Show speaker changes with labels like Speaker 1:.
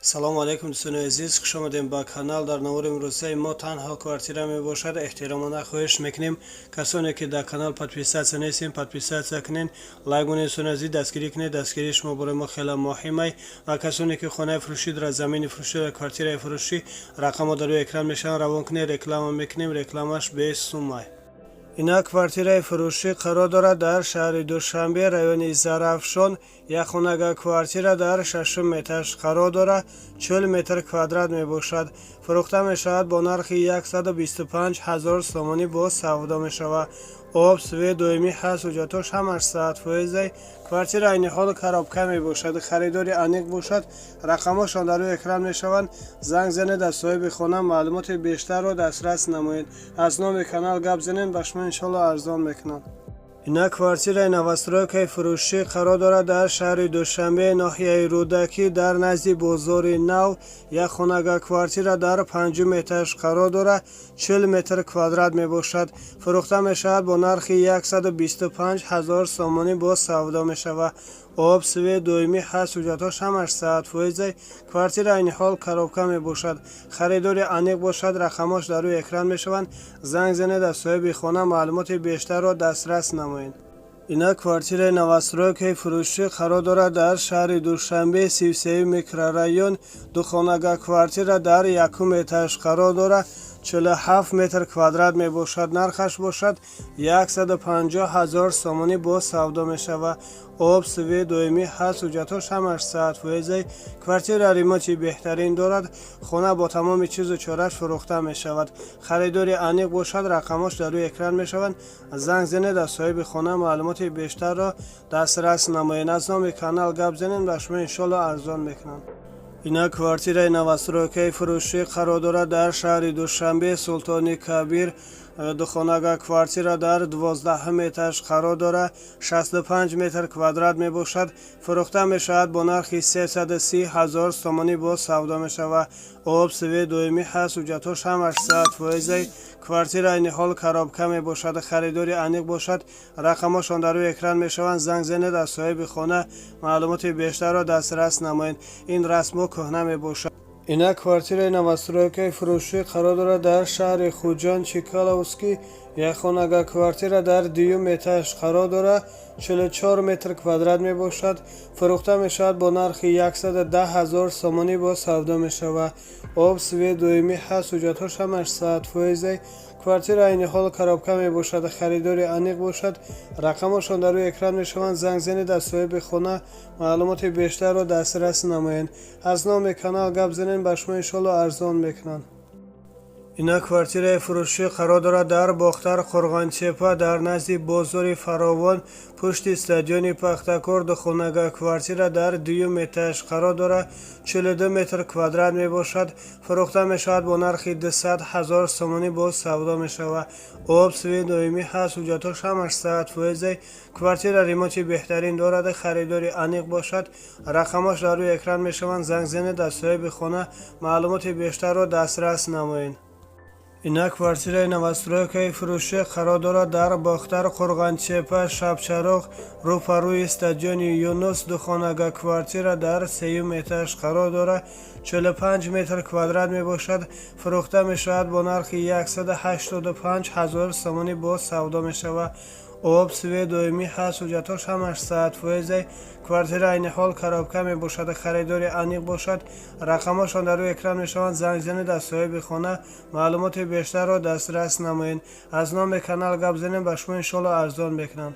Speaker 1: Салому алайкум, дӯстони азиз, хуш омадем ба канал. Дар навори имрӯзаи мо танҳо квартира мебошад. Эҳтиромона хоҳиш мекунем, касоне ки дар канал подписаться нестем, подписаться кунен, лайк монед. Дӯстони азиз, дастгирӣ кунед, дастгирии шумо барои мо хеле муҳимай. Ва касоне ки хонаи фурӯшӣ дорад, замини фурӯшӣ дорад, квартираи фурӯшӣ, рақамҳо дар рӯи экран мешаванд, равон кунед, реклама мекунем, рекламаш бесумай. Ина квартираи фурӯшӣ қарор дорад дар шаҳри Душанбе, райони Зарафшон. Як хонага квартира дар шашум этаж қарор дорад, 40 метр квадрат мебошад. Фурӯхта мешавад бо нархи 125 ҳазор сомонӣ, боз савдо мешавад. Об, свет доимӣ ҳаст, ҳуҷҷатош ҳамаш 100 фоизай. Квартира айни ҳол коробка мебошад. Харидори аниқ бошад, рақамҳошон дар рӯи экран мешаванд, занг занед, аз соҳиби хона маълумоти бештарро дастрас намоед. Аз номи канал гап занед, ба шумо иншоалло арзон мекунанд. Ина квартираи новостройкаи фурӯшӣ қарор дорад дар шаҳри Душанбе, ноҳияи Рӯдакӣ, дар назди бозори Нав. Як хонага квартира дар панҷум этаж қарор дорад, 40 метр квадрат мебошад. Фурӯхта мешавад бо нархи 125 ҳазор сомонӣ, боз савдо мешавад. Об, свет доимӣ ҳаст, ҳуҷҷатҳош ҳамаш 100 фоизай. Квартира айни ҳол коробка мебошад. Харидори аниқ бошад, рақамҳош дар рӯи экран мешаванд, занг занед, аз соҳиби хона маълумоти бештарро дастрас намоед. Ина квартираи новостройкаи фурӯшӣ қарор дорад дар шаҳри Душанбе, 33 микрорайон. Духонага квартира дар якум этаж қарор дорад, 47 метр квадрат мебошад. Нархаш бошад 150 ҳазор сомонӣ, боз савдо мешавад. Об, свет доимӣ ҳаст, ҳуҷҷатҳош ҳамаш 100 фоизай. Квартира ремонти беҳтарин дорад. Хона бо тамоми чизу чораш фурӯхта мешавад. Харидори аниқ бошад, рақамҳош дар рӯи экран мешаванд, занг занед, аз соҳиби хона маълумоти бештарро дастрас намоед. Аз номи канал гап занед, ба шумо иншоалло арзон мекунанд. Ина квартираи новостройкаи фурӯшӣ қарор дорад дар шаҳри Душанбе, Султони Кабир. Духонага квартира дар 12-ҳум этаж қарор дорад, 65 метр квадрат мебошад. Фурӯхта мешавад бо нархи 330 ҳазор сомонӣ, боз савдо мешавад. Об, свет доимӣ ҳаст, ҳуҷҷатҳош ҳамаш 100 фоизай. Квартира айни ҳол коробка мебошад. Харидори аниқ бошад, рақамҳошон дар рӯи экран мешаванд, занг занед, аз соҳиби хона маълумоти бештарро дастрас намоед. Ин расмҳо кӯҳна мебошад. Ина квартираи новостройкаи фурӯшӣ қарор дорад дар шаҳри Хуҷанд, Чкаловский. Як хонага квартира дар дуюм этаж қарор дорад, 44 метр квадрат мебошад. Фурӯхта мешавад бо нархи 110 ҳазор сомонӣ, боз савдо мешавад. Об, свет доимӣ ҳаст, ҳуҷҷатҳош ҳамаш 100 фоизай. Квартира айни ҳол коробка мебошад. Харидори аниқ бошад, рақамҳошон дар рӯи экран мешаванд, занг занед, аз соҳиби хона маълумоти бештарро дастрас намоед. Аз номи канал гап занед, ба шумо иншоалло арзон мекунанд. Ина квартираи фурӯшӣ қарор дорад дар Бохтар, Қурғонтеппа, дар назди бозори Фаровон, пушти стадиони Пахтакор. Духонага квартира дар дуюм этаж қарор дорад, 42 метр квадрат мебошад. Фурӯхта мешавад бо нархи 200 ҳазор сомонӣ, боз савдо мешавад. Об, свет доимӣ ҳаст, ҳуҷҷатҳош ҳамаш 100 фоизай. Квартира ремонти беҳтарин дорад. Харидори аниқ бошад, рақамҳош дар рӯи экран мешаванд, занг занед, аз соҳиби хона маълумоти бештарро дастрас намоед. Ина квартираи новостройкаи фурӯшӣ қарор дорад дар Бохтар, Қурғонтеппа, Шабчароғ, рӯпарӯи стадиони Юнус. Духонага квартира дар сеюм этаж қарор дорад, 45 метр квадрат мебошад. Фурӯхта мешавад бо нархи 185 ҳазор сомонӣ, боз савдо мешавад. Об, свет доимӣ ҳаст, ҳуҷҷатҳош ҳамаш 100 фоизай. Квартира айни ҳол коробка мебошад. Харидори аниқ бошад, рақамҳошон дар рӯи экран мешаванд, занг занед, аз соҳиби хона маълумоти бештарро дастрас намоед. Аз номи канал гап занед, ба шумо иншоалло арзон мекунанд.